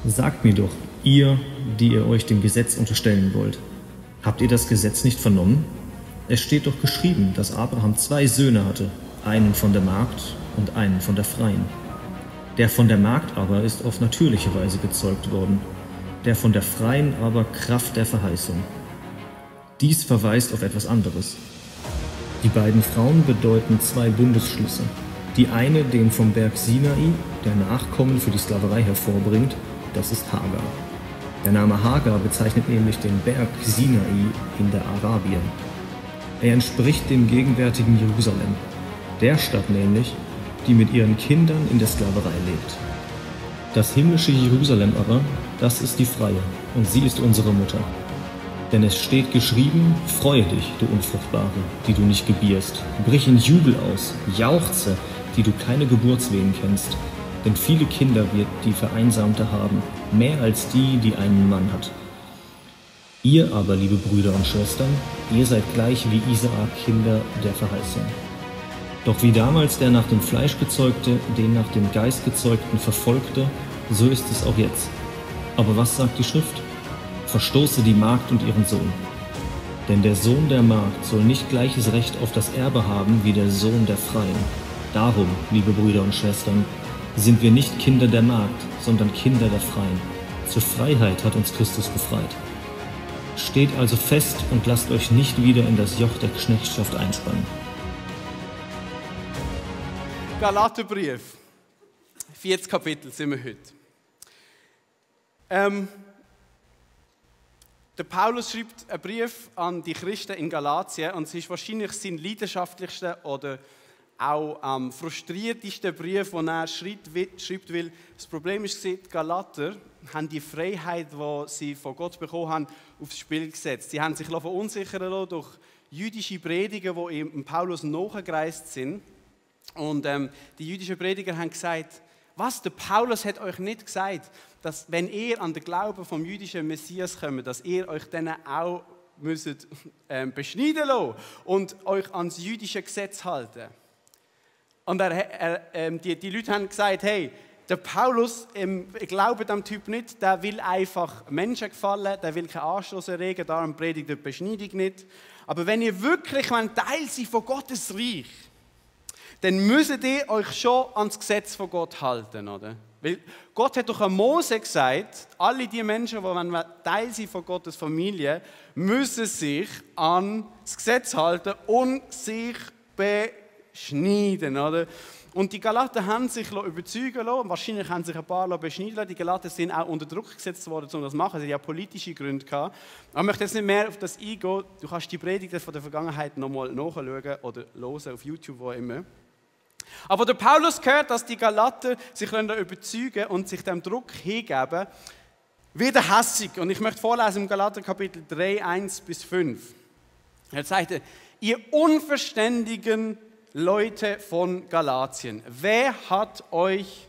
Sagt mir doch, ihr, die ihr euch dem Gesetz unterstellen wollt, habt ihr das Gesetz nicht vernommen? Es steht doch geschrieben, dass Abraham 2 Söhne hatte, einen von der Magd und einen von der Freien. Der von der Magd aber ist auf natürliche Weise gezeugt worden, der von der Freien aber Kraft der Verheißung. Dies verweist auf etwas anderes. Die beiden Frauen bedeuten 2 Bundesschlüsse. Die eine, den vom Berg Sinai, der Nachkommen für die Sklaverei hervorbringt, das ist Hagar. Der Name Hagar bezeichnet nämlich den Berg Sinai in der Arabien. Er entspricht dem gegenwärtigen Jerusalem, der Stadt nämlich, die mit ihren Kindern in der Sklaverei lebt. Das himmlische Jerusalem aber, das ist die Freie, und sie ist unsere Mutter. Denn es steht geschrieben, freue dich, du Unfruchtbare, die du nicht gebierst. Brich in Jubel aus, jauchze, die du keine Geburtswehen kennst. Denn viele Kinder wird die Vereinsamte haben, mehr als die, die einen Mann hat. Ihr aber, liebe Brüder und Schwestern, ihr seid gleich wie Isaak Kinder der Verheißung. Doch wie damals der nach dem Fleisch Gezeugte den nach dem Geist Gezeugten verfolgte, so ist es auch jetzt. Aber was sagt die Schrift? Verstoße die Magd und ihren Sohn. Denn der Sohn der Magd soll nicht gleiches Recht auf das Erbe haben wie der Sohn der Freien. Darum, liebe Brüder und Schwestern, sind wir nicht Kinder der Magd, sondern Kinder der Freien. Zur Freiheit hat uns Christus befreit. Steht also fest und lasst euch nicht wieder in das Joch der Knechtschaft einspannen. Galaterbrief, 40 Kapitel sind wir heute. Der Paulus schreibt einen Brief an die Christen in Galatien und es ist wahrscheinlich sein leidenschaftlichster oder auch frustriertester Brief, den er schreibt, weil das Problem ist, die Galater haben die Freiheit, die sie von Gott bekommen haben, aufs Spiel gesetzt. Sie haben sich verunsichern lassen durch jüdische Prediger, die ihm Paulus nachgereist sind. Und die jüdischen Prediger haben gesagt, was, der Paulus hat euch nicht gesagt, dass wenn ihr an den Glauben vom jüdischen Messias kommt, dass ihr euch dann auch müsstet, beschneiden lassen und euch ans jüdische Gesetz halten. Und die Leute haben gesagt, hey, der Paulus, ich glaube dem Typ nicht, der will einfach Menschen gefallen, der will keinen Anstoß erregen, darum predigt er die Beschneidung nicht. Aber wenn ihr wirklich Teil seid von Gottes Reich, dann müsst ihr euch schon ans Gesetz von Gott halten, oder? Weil Gott hat doch an Mose gesagt, alle die Menschen, die Teil sind von Gottes Familie, müssen sich an das Gesetz halten und sich beschneiden, oder? Und die Galater haben sich überzeugen lassen, wahrscheinlich haben sich ein paar beschneiden lassen. Die Galater sind auch unter Druck gesetzt worden, um das zu machen. Sie hatten ja politische Gründe gehabt. Aber ich möchte jetzt nicht mehr auf das eingehen. Du kannst die Predigten von der Vergangenheit nochmal nachschauen oder hören auf YouTube, wo immer. Aber der Paulus gehört, dass die Galater sich überzeugen und sich dem Druck hingeben, wird er hässig. Und ich möchte vorlesen im Galater Kapitel 3, 1-5. Er sagt, ihr unverständigen Leute von Galatien, wer hat euch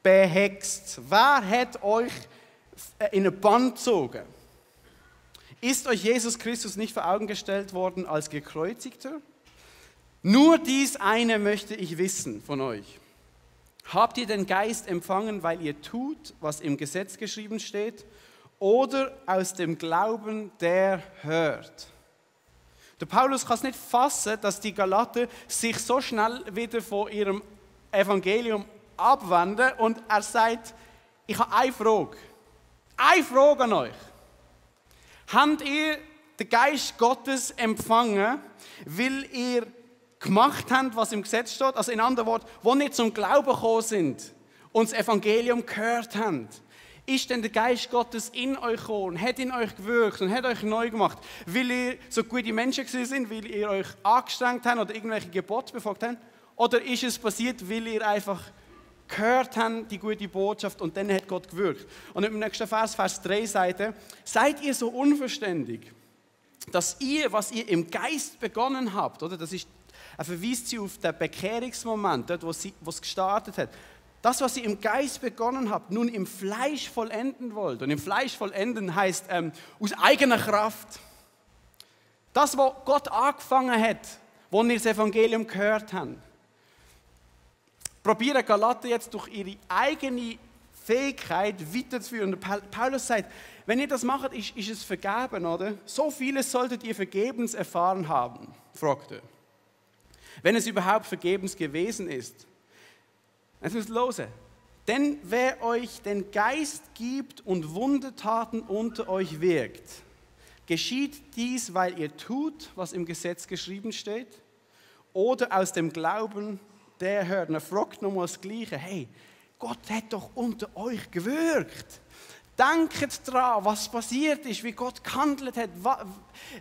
behext? Wer hat euch in eine Band gezogen? Ist euch Jesus Christus nicht vor Augen gestellt worden als Gekreuzigter? Nur dies eine möchte ich wissen von euch. Habt ihr den Geist empfangen, weil ihr tut, was im Gesetz geschrieben steht, oder aus dem Glauben, der hört? Der Paulus kann es nicht fassen, dass die Galater sich so schnell wieder von ihrem Evangelium abwenden und er sagt, ich habe eine Frage an euch. Habt ihr den Geist Gottes empfangen, weil ihr gemacht habt, was im Gesetz steht? Also in anderen Worten, wo ihr zum Glauben gekommen sind und das Evangelium gehört habt, ist denn der Geist Gottes in euch gekommen, hat in euch gewirkt und hat euch neu gemacht, weil ihr so gute Menschen sind, weil ihr euch angestrengt habt oder irgendwelche Gebote befolgt habt? Oder ist es passiert, weil ihr einfach gehört habt, die gute Botschaft, und dann hat Gott gewirkt? Und im nächsten Vers 3 sagt er, seid ihr so unverständig, dass ihr, was ihr im Geist begonnen habt, oder? Das ist, er verweist sie auf den Bekehrungsmoment, dort, wo es gestartet hat. Das, was ihr im Geist begonnen habt, nun im Fleisch vollenden wollt. Und im Fleisch vollenden heißt aus eigener Kraft. Das, was Gott angefangen hat, wo ihr das Evangelium gehört habt. Probieren Galater jetzt durch ihre eigene Fähigkeit weiterzuführen. Und Paulus sagt, wenn ihr das macht, ist es vergeben, oder? So vieles solltet ihr vergebens erfahren haben, fragt er. Wenn es überhaupt vergebens gewesen ist. Jetzt müsst ihr hören. Denn wer euch den Geist gibt und Wundertaten unter euch wirkt, geschieht dies, weil ihr tut, was im Gesetz geschrieben steht, oder aus dem Glauben, der hört. Und er fragt nochmal das Gleiche. Hey, Gott hat doch unter euch gewirkt. Denkt dran, was passiert ist, wie Gott gehandelt hat,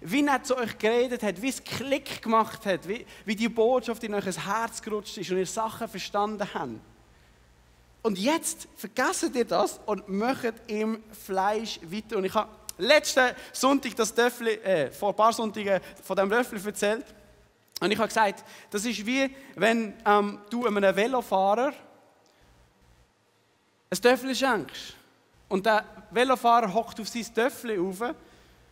wie er zu euch geredet hat, wie es Klick gemacht hat, wie die Botschaft in euer Herz gerutscht ist und ihr Sachen verstanden habt. Und jetzt vergesst ihr das und macht im Fleisch weiter. Und ich habe letzten Sonntag vor ein paar Sonntagen von diesem Röffel erzählt. Und ich habe gesagt, das ist wie wenn du einem Velofahrer ein Töffel schenkst. Und der Velofahrer hockt auf sein Töffel rauf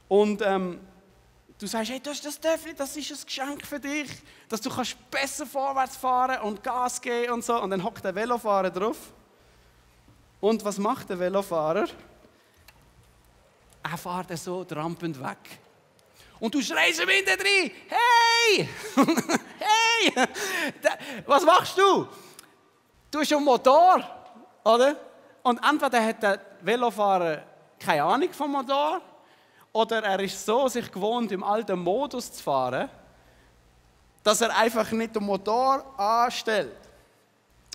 und du sagst, hey, das ist das Töffel, das ist ein Geschenk für dich, dass du kannst besser vorwärts fahren und Gas geben und so. Und dann hockt der Velofahrer drauf. Und was macht der Velofahrer? Er fährt so trampend weg. Und du schreist ihm hinten rein, hey! Hey! Was machst du? Du hast einen Motor, oder? Und entweder hat der Velofahrer keine Ahnung vom Motor, oder er ist so sich gewohnt, im alten Modus zu fahren, dass er einfach nicht den Motor anstellt.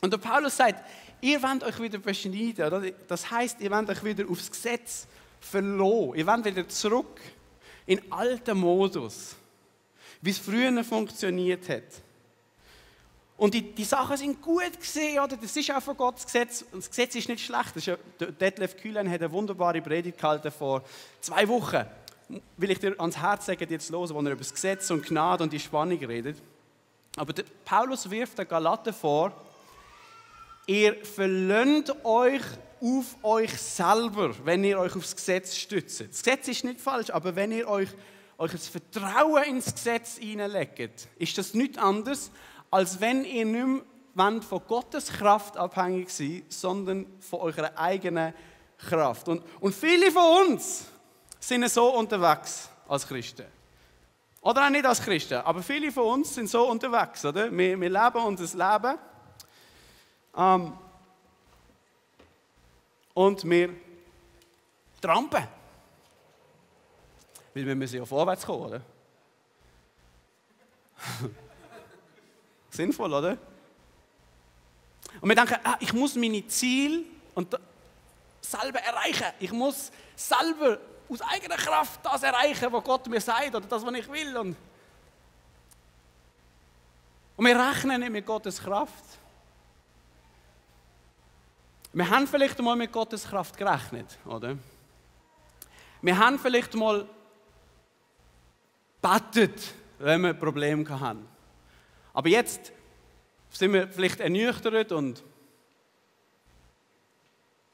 Und der Paulus sagt, ihr wollt euch wieder beschneiden. Oder? Das heisst, ihr wollt euch wieder aufs Gesetz verlassen. Ihr wollt wieder zurück in den alten Modus, wie es früher funktioniert hat. Und die Sachen sind gut gesehen, oder? Das ist auch von Gottes Gesetz. Und das Gesetz ist nicht schlecht. Detlef Kühlen hat eine wunderbare Predigt gehalten vor 2 Wochen. Will ich dir ans Herz sagen, jetzt los, wo er über das Gesetz und Gnade und die Spannung redet. Aber Paulus wirft den Galaten vor, ihr verlöhnt euch auf euch selber, wenn ihr euch aufs Gesetz stützt. Das Gesetz ist nicht falsch, aber wenn ihr euch ein Vertrauen ins Gesetz hineinlegt, ist das nichts anderes, als wenn ihr nicht mehr von Gottes Kraft abhängig seid, sondern von eurer eigenen Kraft. Und viele von uns sind so unterwegs als Christen. Oder auch nicht als Christen, aber viele von uns sind so unterwegs. Oder? Wir leben unser Leben. Und wir trampen. Weil wir müssen ja vorwärts kommen, oder? Sinnvoll, oder? Und wir denken, ich muss meine Ziele selber erreichen. Ich muss selber aus eigener Kraft das erreichen, was Gott mir sagt oder das, was ich will. Und wir rechnen nicht mit Gottes Kraft. Wir haben vielleicht mal mit Gottes Kraft gerechnet, oder? Wir haben vielleicht mal gebetet, wenn wir Probleme hatten. Aber jetzt sind wir vielleicht ernüchtert und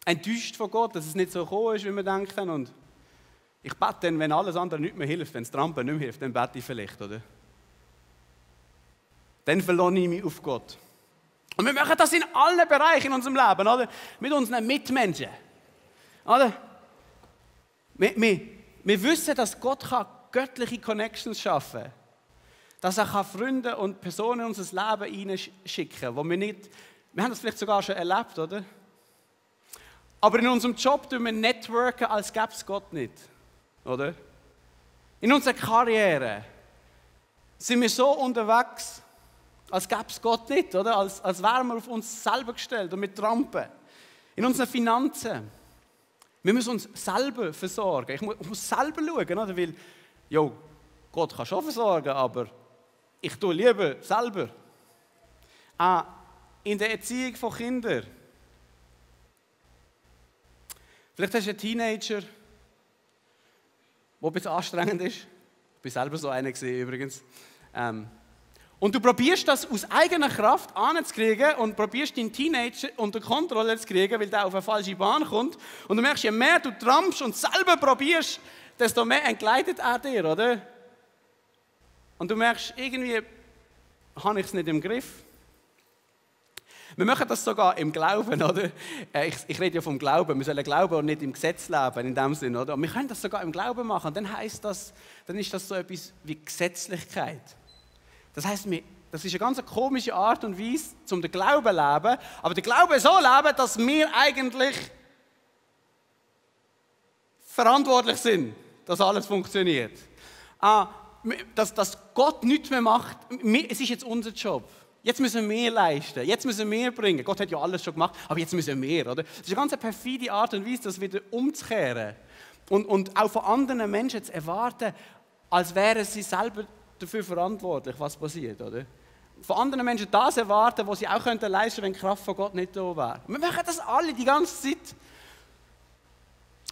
enttäuscht von Gott, dass es nicht so gekommen ist, wie wir denken. Und ich bete dann, wenn alles andere nicht mehr hilft, wenn das Trampen nicht mehr hilft, dann bete ich vielleicht, oder? Dann verlasse ich mich auf Gott. Und wir machen das in allen Bereichen in unserem Leben, oder? Mit unseren Mitmenschen. Oder? Wir wissen, dass Gott göttliche Connections schaffen kann. Dass er Freunde und Personen in unser Leben hineinschicken kann, wo wir haben das vielleicht sogar schon erlebt, oder? Aber in unserem Job tun wir networken, als gäbe es Gott nicht, oder? In unserer Karriere sind wir so unterwegs, als gäbe es Gott nicht, oder? Als wären wir auf uns selber gestellt und wir trampen. In unseren Finanzen. Wir müssen uns selber versorgen. Ich muss selber schauen, oder? Weil, Gott kann schon versorgen, aber ich tue lieber selber. In der Erziehung von Kindern. Vielleicht hast du einen Teenager, der ein bisschen anstrengend ist. Ich war selber so einer übrigens. Und du probierst das aus eigener Kraft anzukriegen und probierst deinen Teenager unter Kontrolle zu kriegen, weil der auf eine falsche Bahn kommt. Und du merkst, je mehr du trampst und selber probierst, desto mehr entgleitet er dir, oder? Und du merkst, irgendwie habe ich es nicht im Griff. Wir machen das sogar im Glauben, oder? Ich rede ja vom Glauben. Wir sollen glauben und nicht im Gesetz leben, in dem Sinne, oder? Und wir können das sogar im Glauben machen. Und dann heisst das, dann ist das so etwas wie Gesetzlichkeit. Das heisst, das ist eine ganz komische Art und Weise, um den Glauben zu leben. Aber den Glauben so leben, dass wir eigentlich verantwortlich sind, dass alles funktioniert. Dass Gott nichts mehr macht. Es ist jetzt unser Job. Jetzt müssen wir leisten, jetzt müssen wir bringen. Gott hat ja alles schon gemacht, aber jetzt müssen wir, oder? Das ist eine ganz perfide Art und Weise, das wieder umzukehren. Und auch von anderen Menschen zu erwarten, als wären sie selber dafür verantwortlich, was passiert, oder? Von anderen Menschen das erwarten, was sie auch leisten könnten, wenn die Kraft von Gott nicht da wäre. Wir machen das alle die ganze Zeit.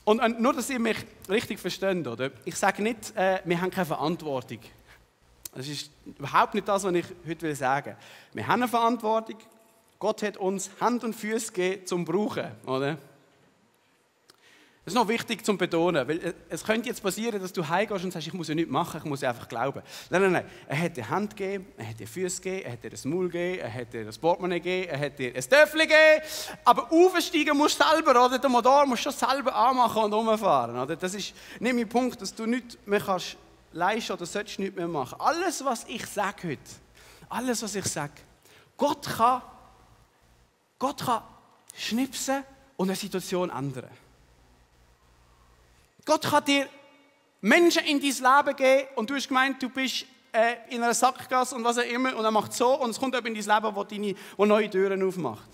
Und nur, dass ihr mich richtig versteht, oder? Ich sage nicht, wir haben keine Verantwortung. Das ist überhaupt nicht das, was ich heute sagen will. Wir haben eine Verantwortung. Gott hat uns Hand und Füße gegeben zum Brauchen, oder? Das ist noch wichtig zu betonen, weil es könnte jetzt passieren, dass du heimgehst und sagst, ich muss ja nichts machen, ich muss ja einfach glauben. Nein. Er hat dir Hand gegeben, er hat dir Füße gegeben, er hat dir das Maul gegeben, er hat dir das Portemonnaie gegeben, er hat dir ein Töffel gegeben. Aber aufsteigen musst du selber, oder? Den Motor musst du selber anmachen und rumfahren, oder? Das ist nicht mein Punkt, dass du nichts mehr kannst leisten oder sollst nichts mehr machen. Alles, was ich sage heute, alles, was ich sage, Gott kann schnipsen und eine Situation ändern. Gott kann dir Menschen in dein Leben geben und du hast gemeint, du bist in einer Sackgasse und was auch immer und er macht so und es kommt jemand in dein Leben, der neue Türen aufmacht.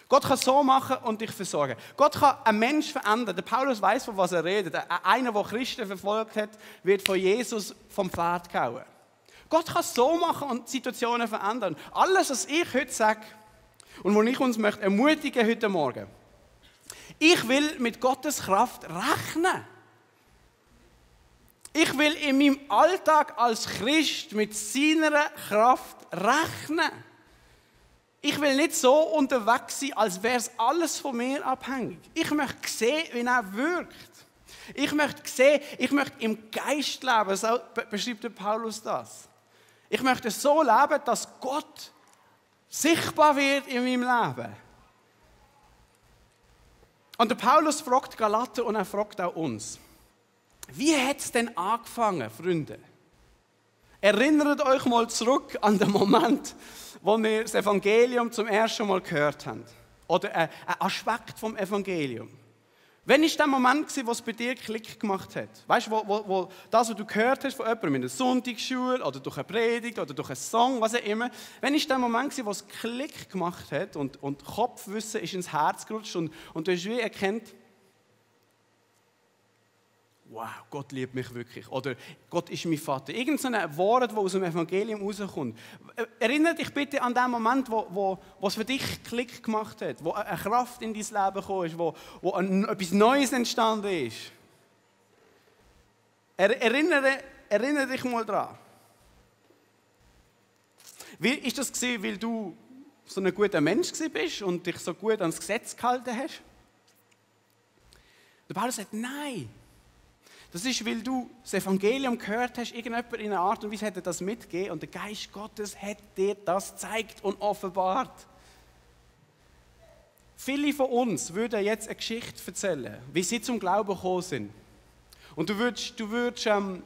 Gott kann so machen und dich versorgen. Gott kann einen Menschen verändern. Der Paulus weiss, von was er redet. Einer, der Christen verfolgt hat, wird von Jesus vom Pferd gehauen. Gott kann so machen und Situationen verändern. Alles, was ich heute sage und wo ich uns möchte ermutigen heute Morgen. Ich will mit Gottes Kraft rechnen. Ich will in meinem Alltag als Christ mit seiner Kraft rechnen. Ich will nicht so unterwegs sein, als wäre es alles von mir abhängig. Ich möchte sehen, wie er wirkt. Ich möchte im Geist leben, so beschreibt der Paulus das. Ich möchte so leben, dass Gott sichtbar wird in meinem Leben. Und der Paulus fragt die Galater und er fragt auch uns. Wie hat es denn angefangen, Freunde? Erinnert euch mal zurück an den Moment, wo wir das Evangelium zum ersten Mal gehört haben. Oder ein Aspekt vom Evangelium. Wann war der Moment, wo es bei dir Klick gemacht hat? Weißt du, wo das, was du gehört hast von jemandem in der Sonntagsschule oder durch eine Predigt oder durch einen Song, was auch immer. Wann war der Moment, wo es Klick gemacht hat und Kopfwissen ist ins Herz gerutscht und du hast wie erkannt, wow, Gott liebt mich wirklich. Oder Gott ist mein Vater. Irgend so ein Wort, das aus dem Evangelium rauskommt. Erinnere dich bitte an den Moment, wo es für dich Klick gemacht hat, wo eine Kraft in dein Leben gekommen ist, wo etwas Neues entstanden ist. Erinnere dich mal daran. Wie ist das gewesen, weil du so ein guter Mensch bist und dich so gut ans Gesetz gehalten hast? Der Paulus sagt, nein. Das ist, weil du das Evangelium gehört hast, irgendjemand in einer Art und Weise hat dir das mitgegeben und der Geist Gottes hat dir das gezeigt und offenbart. Viele von uns würden jetzt eine Geschichte erzählen, wie sie zum Glauben gekommen sind. Und du würdest eine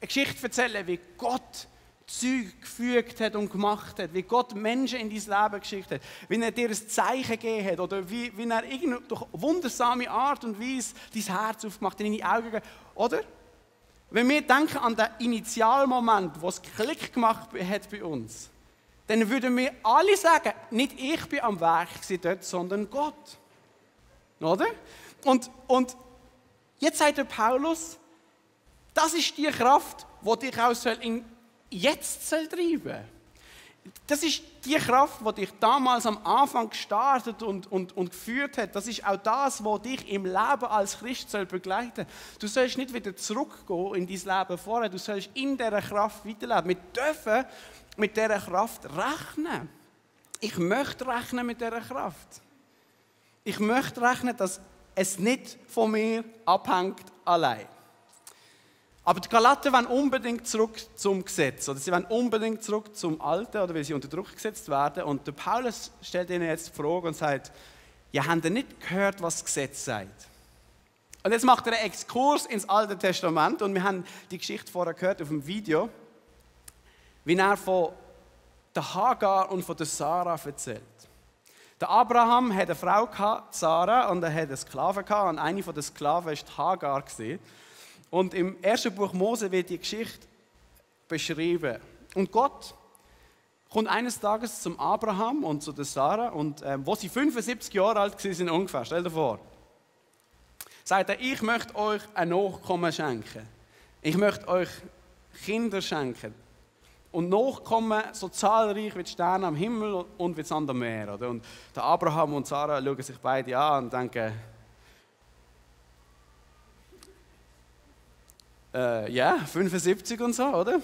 Geschichte erzählen, wie Gott Zeug gefügt hat und gemacht hat, wie Gott Menschen in dein Leben geschickt hat, wie er dir ein Zeichen gegeben hat oder wie er durch wundersame Art und Weise dein Herz aufgemacht hat, in deine Augen gegeben. Oder? Wenn wir denken an den Initialmoment, wo es Klick gemacht hat bei uns, dann würden wir alle sagen, nicht ich bin am Werk dort, sondern Gott. Oder? Und jetzt sagt der Paulus, das ist die Kraft, die dich auch jetzt treiben soll. Das ist die Kraft, die dich damals am Anfang gestartet und geführt hat. Das ist auch das, was dich im Leben als Christ begleiten soll. Du sollst nicht wieder zurückgehen in dein Leben vorher. Du sollst in dieser Kraft weiterleben. Wir dürfen mit dieser Kraft rechnen. Ich möchte rechnen mit dieser Kraft. Ich möchte rechnen, dass es nicht von mir abhängt allein. Aber die Galater wollen unbedingt zurück zum Gesetz. Oder sie wollen unbedingt zurück zum Alten, oder weil sie unter Druck gesetzt werden. Und der Paulus stellt ihnen jetzt die Frage und sagt, ja, habt ihr nicht gehört, was das Gesetz sagt? Und jetzt macht er einen Exkurs ins Alte Testament. Und wir haben die Geschichte vorher gehört auf dem Video, wie er von der Hagar und von der Sarah erzählt. Der Abraham hatte eine Frau, Sarah, und er hatte einen Sklaven. Und eine von den Sklaven war die Hagar. Und im ersten Buch Mose wird die Geschichte beschrieben. Und Gott kommt eines Tages zum Abraham und zu der Sarah. Und wo sie 75 Jahre alt waren, ungefähr, stell dir vor, sagt er, ich möchte euch ein Nachkommen schenken. Ich möchte euch Kinder schenken. Und Nachkommen so zahlreich wie die Sterne am Himmel und wie das Sand am Meer. Oder? Und der Abraham und Sarah schauen sich beide an und denken, ja, 75 und so, oder?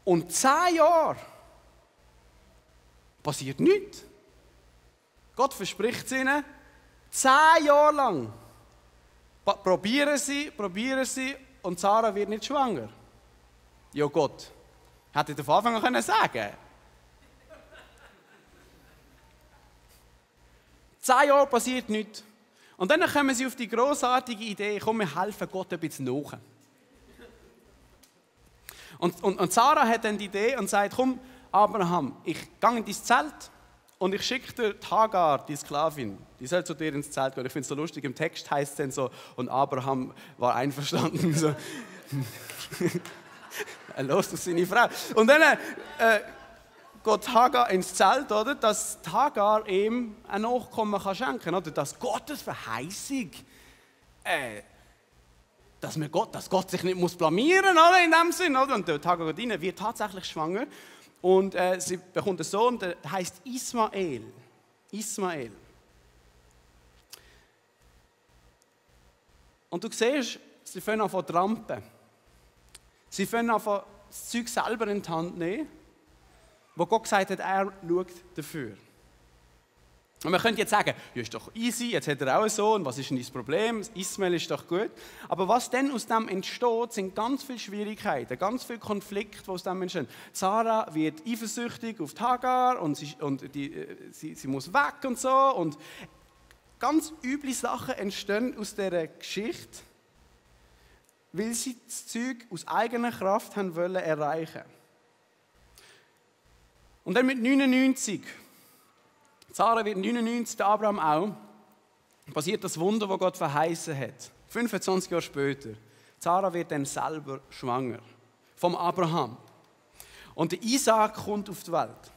Und 10 Jahre passiert nichts. Gott verspricht es ihnen, 10 Jahre lang probieren sie und Sarah wird nicht schwanger. Ja Gott, hätte ich von Anfang an sagen können. 10 Jahre passiert nichts. Und dann kommen sie auf die grossartige Idee, komm, wir helfen Gott ein bisschen nach. Und Sarah hat dann die Idee und sagt, komm, Abraham, ich gehe in dein Zelt und ich schicke dir die Hagar, die Sklavin, die soll zu dir ins Zelt gehen. Ich finde es so lustig, im Text heißt es dann so, und Abraham war einverstanden. So. Er lässt auf seine Frau. Und dann geht Hagar ins Zelt, oder, dass Hagar ihm ein Nachkommen kann schenken kann. Oder dass Gottes Verheißung, dass Gott sich nicht muss blamieren muss, in dem Sinn. Oder? Und Hagar geht rein, wird tatsächlich schwanger. Und sie bekommt einen Sohn, der heißt Ismael. Ismael. Und du siehst, sie fangen an zu trampen. Sie fangen an, das Zeug selber in die Hand zu nehmen, wo Gott gesagt hat, er schaut dafür. Und man könnte jetzt sagen, ja, ist doch easy, jetzt hat er auch einen Sohn, was ist denn das Problem? Ismael ist doch gut. Aber was dann aus dem entsteht, sind ganz viele Schwierigkeiten, ganz viele Konflikte, die aus dem entstehen. Sarah wird eifersüchtig auf die Hagar und sie muss weg und so. Und ganz üble Sachen entstehen aus dieser Geschichte, weil sie das Zeug aus eigener Kraft haben wollen erreichen. Und dann mit 99, Sarah wird 99, der Abraham auch, passiert das Wunder, das Gott verheißen hat. 25 Jahre später. Sarah wird dann selber schwanger. Vom Abraham. Und der Isaak kommt auf die Welt.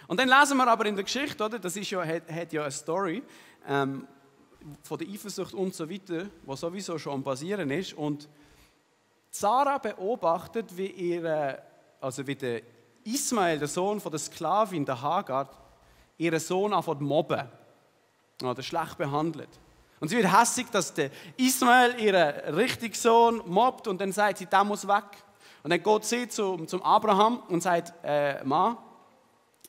Und dann lesen wir aber in der Geschichte, oder? Das ist ja, hat ja eine Story, von der Eifersucht und so weiter, was sowieso schon am Passieren ist. Und Sarah beobachtet, wie der Ismael, der Sohn von der Sklavin, der Hagar, ihren Sohn anfängt zu mobben oder schlecht behandelt. Und sie wird hässig, dass der Ismael ihren richtigen Sohn mobbt und dann sagt sie, der muss weg. Und dann geht sie zum Abraham und sagt, Mann,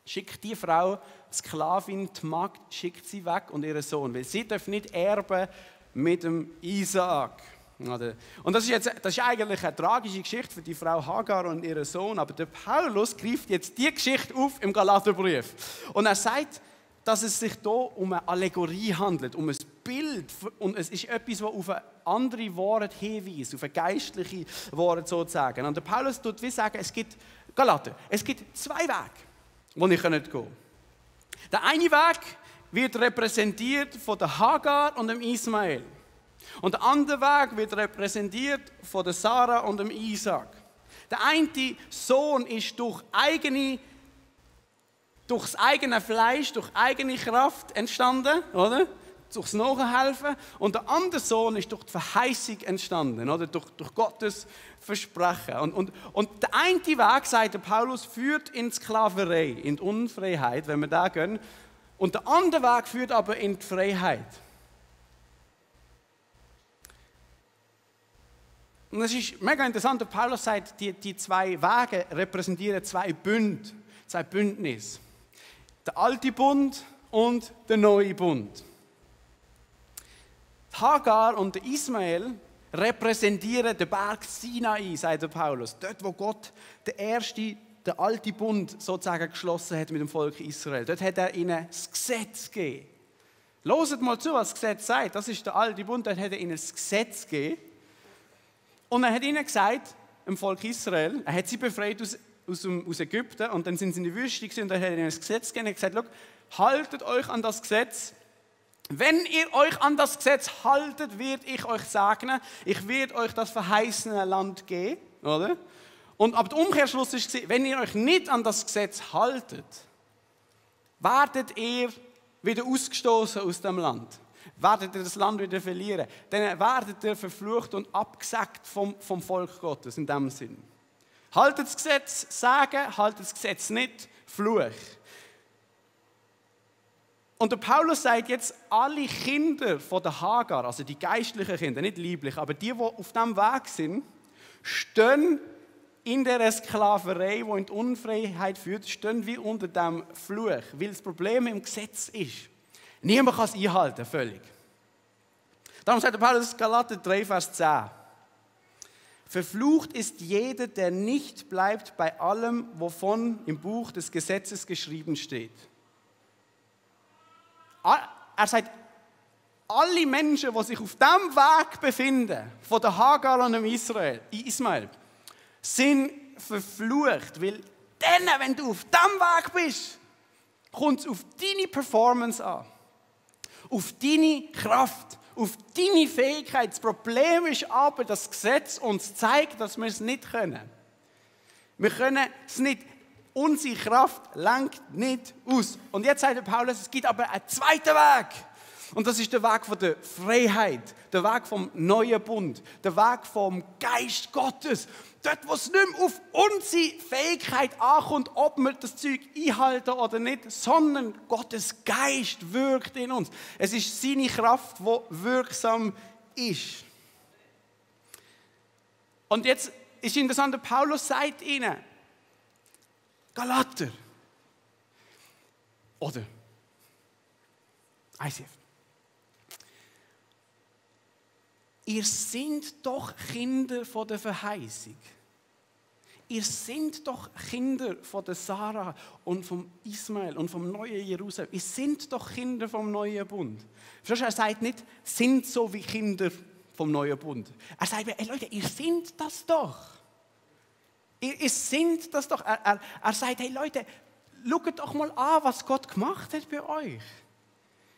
schick die Frau, die Sklavin, die Magd, schickt sie weg und ihren Sohn, weil sie darf nicht erben mit dem Isaak. Und das ist eigentlich eine tragische Geschichte für die Frau Hagar und ihren Sohn, aber der Paulus greift jetzt die Geschichte auf im Galaterbrief. Und er sagt, dass es sich hier um eine Allegorie handelt, um ein Bild, und es ist etwas, das auf eine andere Wahrheit hinweist, auf eine geistliche Wahrheit sozusagen. Und der Paulus tut wie sagen, es gibt 2 Wege, wo ich gehen kann. Der eine Weg wird repräsentiert von der Hagar und dem Ismael. Und der andere Weg wird repräsentiert von der Sarah und dem Isaac. Der eine Sohn ist durch das eigene Fleisch, durch eigene Kraft entstanden, oder? Durchs Nachhelfen. Und der andere Sohn ist durch die Verheißung entstanden, oder? Durch Gottes Versprechen. Und der eine Weg, sagt der Paulus, führt in die Sklaverei, in die Unfreiheit, wenn wir da gehen. Und der andere Weg führt aber in die Freiheit. Und es ist mega interessant, der Paulus sagt, die 2 Wege repräsentieren 2 Bünde, 2 Bündnisse. Der alte Bund und der neue Bund. Hagar und Ismael repräsentieren den Berg Sinai, sagt der Paulus. Dort, wo Gott den alten Bund sozusagen geschlossen hat mit dem Volk Israel. Dort hat er ihnen das Gesetz gegeben. Hört mal zu, was das Gesetz sagt. Das ist der alte Bund, dort hat er ihnen das Gesetz gegeben. Und er hat ihnen gesagt, dem Volk Israel, er hat sie befreit aus Ägypten und dann sind sie in die Wüste gewesen, und er hat ihnen das Gesetz gegeben und gesagt, haltet euch an das Gesetz. Wenn ihr euch an das Gesetz haltet, werde ich euch segnen, ich werde euch das verheißene Land geben, oder? Und ab dem Umkehrschluss ist, wenn ihr euch nicht an das Gesetz haltet, werdet ihr wieder ausgestoßen aus dem Land. Werdet ihr das Land wieder verlieren. Dann werdet ihr verflucht und abgesagt vom Volk Gottes in dem Sinn. Haltet das Gesetz, Segen, haltet das Gesetz nicht, Fluch. Und der Paulus sagt jetzt, alle Kinder von der Hagar, also die geistlichen Kinder, nicht lieblich, aber die auf diesem Weg sind, stehen in der Sklaverei, die in die Unfreiheit führt, stehen wie unter dem Fluch, weil das Problem im Gesetz ist. Niemand kann es einhalten, völlig. Darum sagt der Paulus, Galater 3, Vers 10. Verflucht ist jeder, der nicht bleibt bei allem, wovon im Buch des Gesetzes geschrieben steht. Er sagt, alle Menschen, die sich auf diesem Weg befinden, von der Hagar und dem Ismael, sind verflucht, weil dann, wenn du auf diesem Weg bist, kommt es auf deine Performance an, auf deine Kraft, auf deine Fähigkeit. Das Problem ist aber, dass das Gesetz uns zeigt, dass wir es nicht können. Wir können es nicht. Unsere Kraft lenkt nicht aus. Und jetzt sagt der Paulus, es gibt aber einen zweiten Weg. Und das ist der Weg von der Freiheit, der Weg vom neuen Bund, der Weg vom Geist Gottes. Dort, wo es nicht mehr auf unsere Fähigkeit ankommt, ob wir das Zeug einhalten oder nicht, sondern Gottes Geist wirkt in uns. Es ist seine Kraft, die wirksam ist. Und jetzt ist interessant, der Paulus sagt ihnen, Galater oder ICF. Ihr seid doch Kinder von der Verheißung. Ihr seid doch Kinder von der Sarah und vom Ismael und vom neuen Jerusalem. Ihr seid doch Kinder vom neuen Bund. Verstehst du, er sagt nicht, sind so wie Kinder vom neuen Bund. Er sagt, ey Leute, ihr seid das doch. Ihr seid das doch. Er sagt, hey Leute, schaut doch mal an, was Gott gemacht hat bei euch.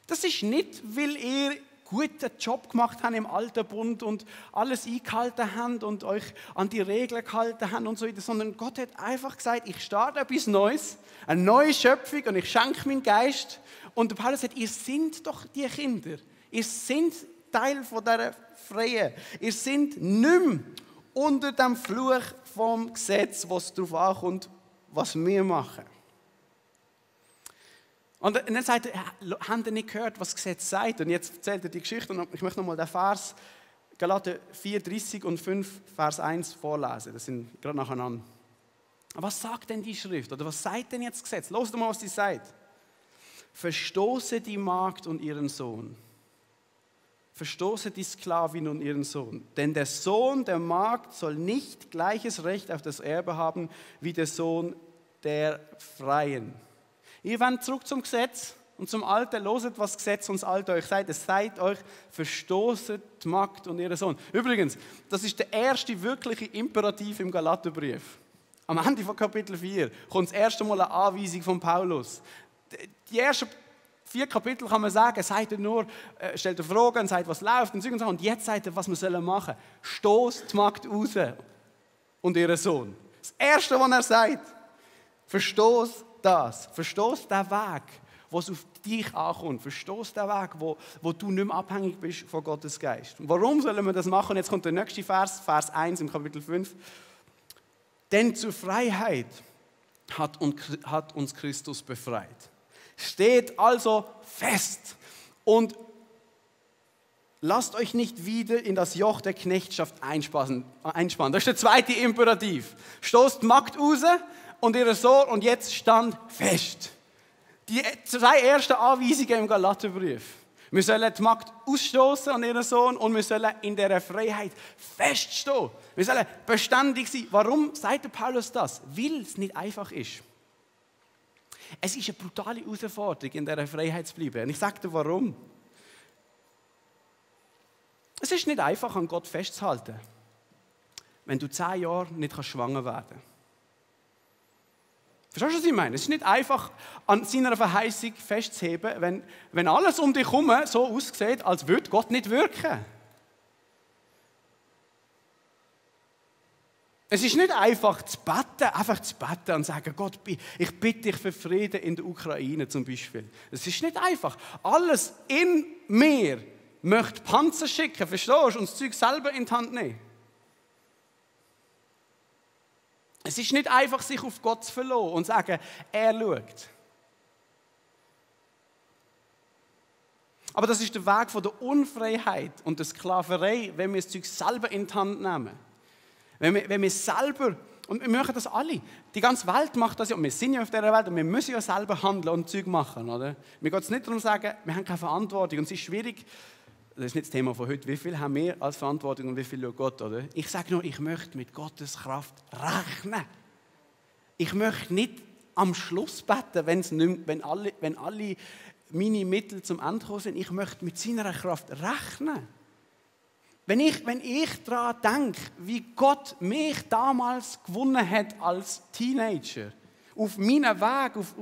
Das ist nicht, weil ihr einen guten Job gemacht habt im alten Bund und alles eingehalten habt und euch an die Regeln gehalten habt und so weiter, sondern Gott hat einfach gesagt, ich starte etwas Neues, eine neue Schöpfung und ich schenke meinen Geist. Und der Paulus sagt, ihr seid doch die Kinder. Ihr seid Teil von dieser Freie. Ihr seid nicht mehr unter dem Fluch vom Gesetz, was darauf ankommt, was wir machen. Und dann sagt er, habt ihr nicht gehört, was das Gesetz sagt? Und jetzt erzählt er die Geschichte und ich möchte nochmal den Vers, Galater 4, 30 und 5, Vers 1 vorlesen. Das sind gerade nacheinander. Was sagt denn die Schrift? Oder was sagt denn jetzt das Gesetz? Lasst mal, was sie sagt. Verstoße die Magd und ihren Sohn. Verstoße die Sklavin und ihren Sohn. Denn der Sohn der Magd soll nicht gleiches Recht auf das Erbe haben wie der Sohn der Freien. Ihr wendet zurück zum Gesetz und zum Alten. Loset, was das Gesetz uns Alte euch sagt. Es sagt euch, verstoßet die Magd und ihren Sohn. Übrigens, das ist der erste wirkliche Imperativ im Galaterbrief. Am Ende von Kapitel 4 kommt das erste Mal eine Anweisung von Paulus. Die ersten 4 Kapitel kann man sagen, sagt er nur, stellt er Fragen und sagt, was läuft und jetzt sagt er, was wir machen sollen. Stoßt die Magd raus und ihren Sohn. Das Erste, was er sagt, verstoß das. Verstoß den Weg, was auf dich ankommt. Verstoß den Weg, wo du nicht mehr abhängig bist von Gottes Geist. Und warum sollen wir das machen? Jetzt kommt der nächste Vers, Vers 1 im Kapitel 5. Denn zur Freiheit hat uns Christus befreit. Steht also fest und lasst euch nicht wieder in das Joch der Knechtschaft einspannen. Das ist der zweite Imperativ. Stoßt die Magd raus und ihre Sohn und jetzt stand fest. Die 2 ersten Anweisungen im Galaterbrief. Wir sollen die Magd ausstoßen und ihren Sohn und wir sollen in dieser Freiheit feststehen. Wir sollen beständig sein. Warum sagt der Paulus das? Weil es nicht einfach ist. Es ist eine brutale Herausforderung, in dieser Freiheit zu bleiben. Und ich sage dir, warum. Es ist nicht einfach, an Gott festzuhalten, wenn du 10 Jahre nicht schwanger werden kannst. Verstehst du, was ich meine? Es ist nicht einfach, an seiner Verheißung festzuheben, wenn alles um dich herum so aussieht, als würde Gott nicht wirken. Es ist nicht einfach zu beten und sagen, Gott, ich bitte dich für Frieden in der Ukraine zum Beispiel. Es ist nicht einfach. Alles in mir möchte Panzer schicken, verstehst du, und das Zeug selber in die Hand nehmen. Es ist nicht einfach, sich auf Gott zu verlassen und zu sagen, er schaut. Aber das ist der Weg von der Unfreiheit und der Sklaverei, wenn wir das Zeug selber in die Hand nehmen. Wenn wir selber, und wir machen das alle, die ganze Welt macht das ja, und wir sind ja auf dieser Welt und wir müssen ja selber handeln und Zeug machen. Oder? Mir geht es nicht darum zu sagen, wir haben keine Verantwortung und es ist schwierig, das ist nicht das Thema von heute, wie viel haben wir als Verantwortung und wie viel schaut Gott, oder? Ich sage nur, ich möchte mit Gottes Kraft rechnen. Ich möchte nicht am Schluss beten, wenn alle meine Mittel zum Ende gekommen sind. Ich möchte mit seiner Kraft rechnen. Wenn ich daran denke, wie Gott mich damals gewonnen hat als Teenager, auf meinen Weg, auf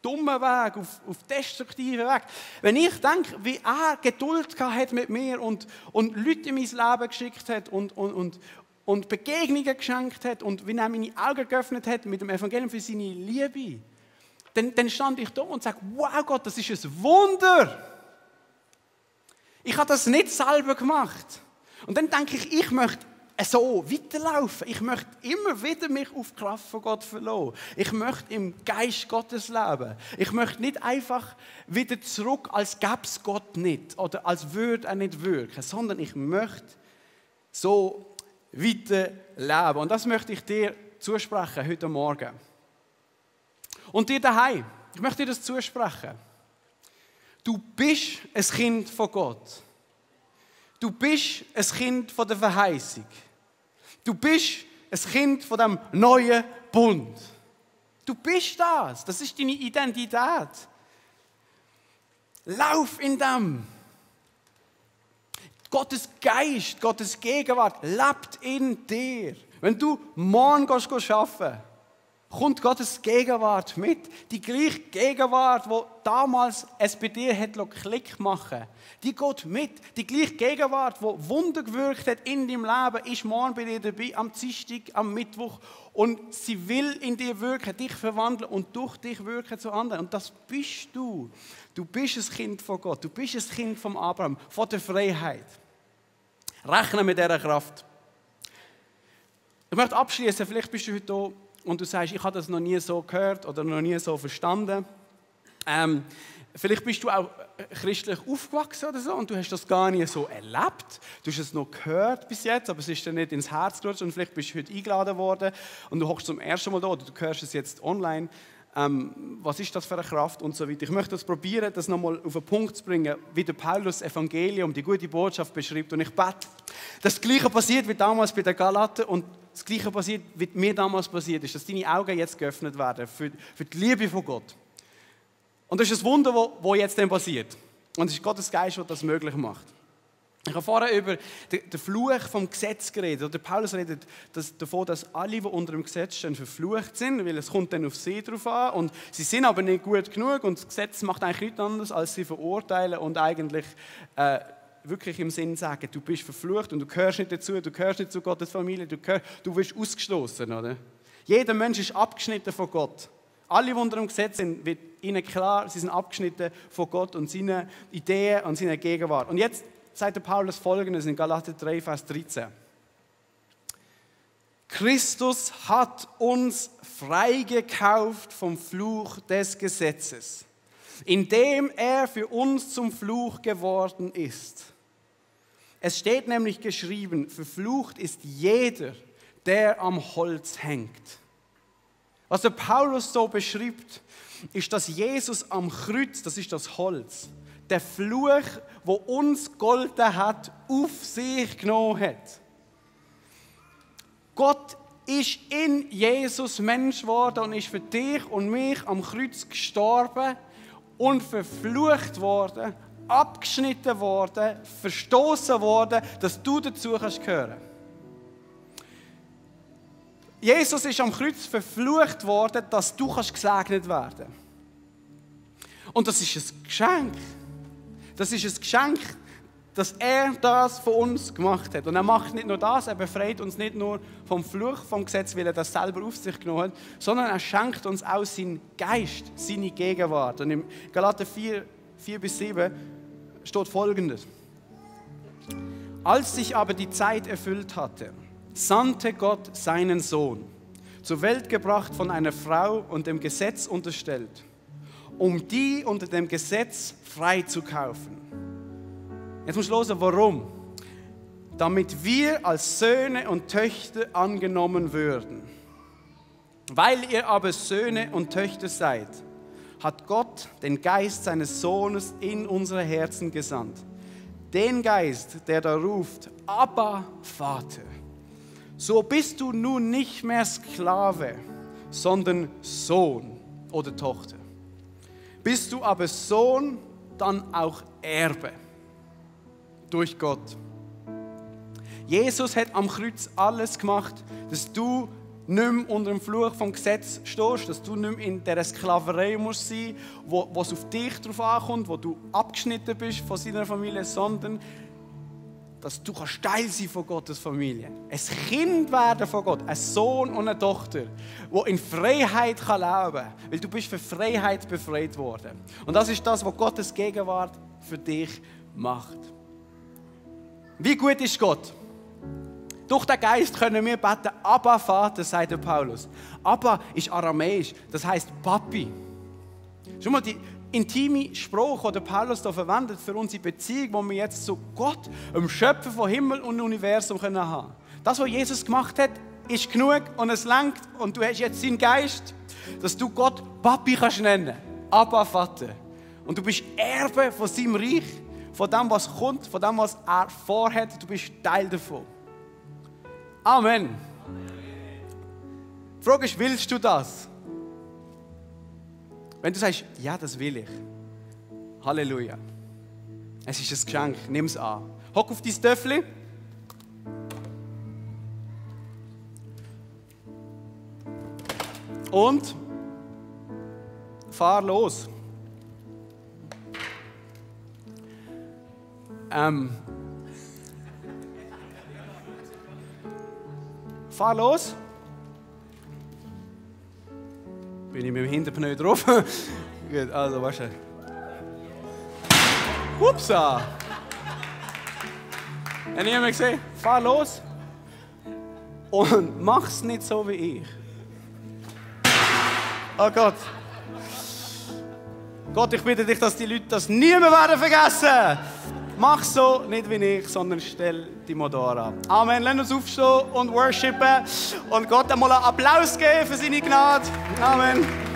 dummen Weg, auf destruktiven Weg. Wenn ich denke, wie er Geduld hat mit mir und Leute in mein Leben geschickt hat und Begegnungen geschenkt hat und wie er meine Augen geöffnet hat mit dem Evangelium für seine Liebe, dann stand ich da und sage, wow Gott, das ist ein Wunder. Ich habe das nicht selber gemacht. Und dann denke ich möchte so weiterlaufen. Ich möchte immer wieder mich auf die Kraft von Gott verlassen. Ich möchte im Geist Gottes leben. Ich möchte nicht einfach wieder zurück, als gäbe es Gott nicht oder als würde er nicht wirken, sondern ich möchte so weiter leben. Und das möchte ich dir zusprechen heute Morgen. Und dir daheim, ich möchte dir das zusprechen. Du bist ein Kind von Gott. Du bist ein Kind von der Verheißung. Du bist ein Kind von dem neuen Bund. Du bist das. Das ist deine Identität. Lauf in dem. Gottes Geist, Gottes Gegenwart lebt in dir. Wenn du morgen arbeiten, kommt Gottes Gegenwart mit. Die gleiche Gegenwart, die damals es bei dir hat Klick machen, die geht mit. Die gleiche Gegenwart, die Wunder gewirkt hat in deinem Leben, ist morgen bei dir dabei, am Dienstag, am Mittwoch. Und sie will in dir wirken, dich verwandeln und durch dich wirken zu anderen. Und das bist du. Du bist ein Kind von Gott. Du bist ein Kind von Abraham, von der Freiheit. Rechne mit dieser Kraft. Ich möchte abschließen. Vielleicht bist du heute hier und du sagst, ich habe das noch nie so gehört oder noch nie so verstanden. Vielleicht bist du auch christlich aufgewachsen oder so und du hast das gar nicht so erlebt. Du hast es noch gehört bis jetzt, aber es ist dir nicht ins Herz gerutscht und vielleicht bist du heute eingeladen worden und du hockst zum ersten Mal da oder du hörst es jetzt online. Was ist das für eine Kraft und so weiter. Ich möchte das probieren, das nochmal auf den Punkt zu bringen, wie der Paulus das Evangelium, die gute Botschaft beschreibt. Und ich bete, das Gleiche passiert wie damals bei den Galaten und das Gleiche passiert, wie mir damals passiert ist, dass deine Augen jetzt geöffnet werden für die Liebe von Gott. Und das ist ein Wunder, das jetzt dann passiert. Und es ist Gottes Geist, der das möglich macht. Ich habe vorher über den Fluch vom Gesetz geredet. Der Paulus redet davon, dass alle, die unter dem Gesetz stehen, verflucht sind, weil es kommt dann auf sie drauf an. Und sie sind aber nicht gut genug und das Gesetz macht eigentlich nichts anderes, als sie verurteilen und eigentlich wirklich im Sinn sagen, du bist verflucht und du gehörst nicht dazu, du gehörst nicht zu Gottes Familie, du wirst ausgestoßen, oder? Jeder Mensch ist abgeschnitten von Gott. Alle, die unter dem Gesetz sind, wird ihnen klar, sie sind abgeschnitten von Gott und seinen Ideen und seiner Gegenwart. Und jetzt sagt der Paulus Folgendes in Galater 3, Vers 13. Christus hat uns freigekauft vom Fluch des Gesetzes, indem er für uns zum Fluch geworden ist. Es steht nämlich geschrieben, verflucht ist jeder, der am Holz hängt. Was der Paulus so beschreibt, ist, dass Jesus am Kreuz, das ist das Holz, den Fluch, wo uns gegolten hat, auf sich genommen hat. Gott ist in Jesus Mensch geworden und ist für dich und mich am Kreuz gestorben und verflucht worden, abgeschnitten worden, verstoßen worden, dass du dazu kannst gehören. Jesus ist am Kreuz verflucht worden, dass du gesegnet werden kannst. Und das ist ein Geschenk. Das ist ein Geschenk, dass er das von uns gemacht hat. Und er macht nicht nur das, er befreit uns nicht nur vom Fluch, vom Gesetz, weil er das selber auf sich genommen hat, sondern er schenkt uns auch seinen Geist, seine Gegenwart. Und im Galater 4-7 steht Folgendes. Als sich aber die Zeit erfüllt hatte, sandte Gott seinen Sohn, zur Welt gebracht von einer Frau und dem Gesetz unterstellt, um die unter dem Gesetz freizukaufen. Jetzt musst du hören, warum? Damit wir als Söhne und Töchter angenommen würden. Weil ihr aber Söhne und Töchter seid, hat Gott den Geist seines Sohnes in unsere Herzen gesandt. Den Geist, der da ruft, Abba, Vater. So bist du nun nicht mehr Sklave, sondern Sohn oder Tochter. Bist du aber Sohn, dann auch Erbe. Durch Gott. Jesus hat am Kreuz alles gemacht, dass du nicht mehr unter dem Fluch vom Gesetz stehst, dass du nicht mehr in dieser Sklaverei musst sein, wo es auf dich drauf ankommt, wo du abgeschnitten bist von seiner Familie, sondern dass du Teil sein von Gottes Familie. Ein Kind werden von Gott, ein Sohn und eine Tochter, die in Freiheit leben kann, weil du bist für Freiheit befreit worden. Und das ist das, was Gottes Gegenwart für dich macht. Wie gut ist Gott? Durch den Geist können wir beten, Abba Vater, sagt der Paulus. Abba ist aramäisch, das heisst Papi. Schau mal, die intime Sprache, die Paulus hier verwendet für unsere Beziehung, die wir jetzt zu Gott, dem Schöpfer von Himmel und Universum haben können. Das, was Jesus gemacht hat, ist genug und es langt und du hast jetzt seinen Geist, dass du Gott Papi kannst nennen, Abba Vater. Und du bist Erbe von seinem Reich, von dem, was kommt, von dem, was er vorhat. Du bist Teil davon. Amen. Die Frage ist, willst du das? Wenn du sagst, ja, das will ich. Halleluja. Es ist ein Geschenk, nimm es an. Hock auf dein Töffel. Und fahr los. Fahr los. Bin ich mit dem Hinterpneu drauf? Gut, also warte. Upsa! Hat niemand gesehen? Fahr los. Und mach's nicht so wie ich. Oh Gott. Gott, ich bitte dich, dass die Leute das niemand werden vergessen. Mach so, nicht wie ich, sondern stell die Motor an. Amen. Lass uns aufstehen und worshipen. Und Gott einmal einen Applaus geben für seine Gnade. Amen.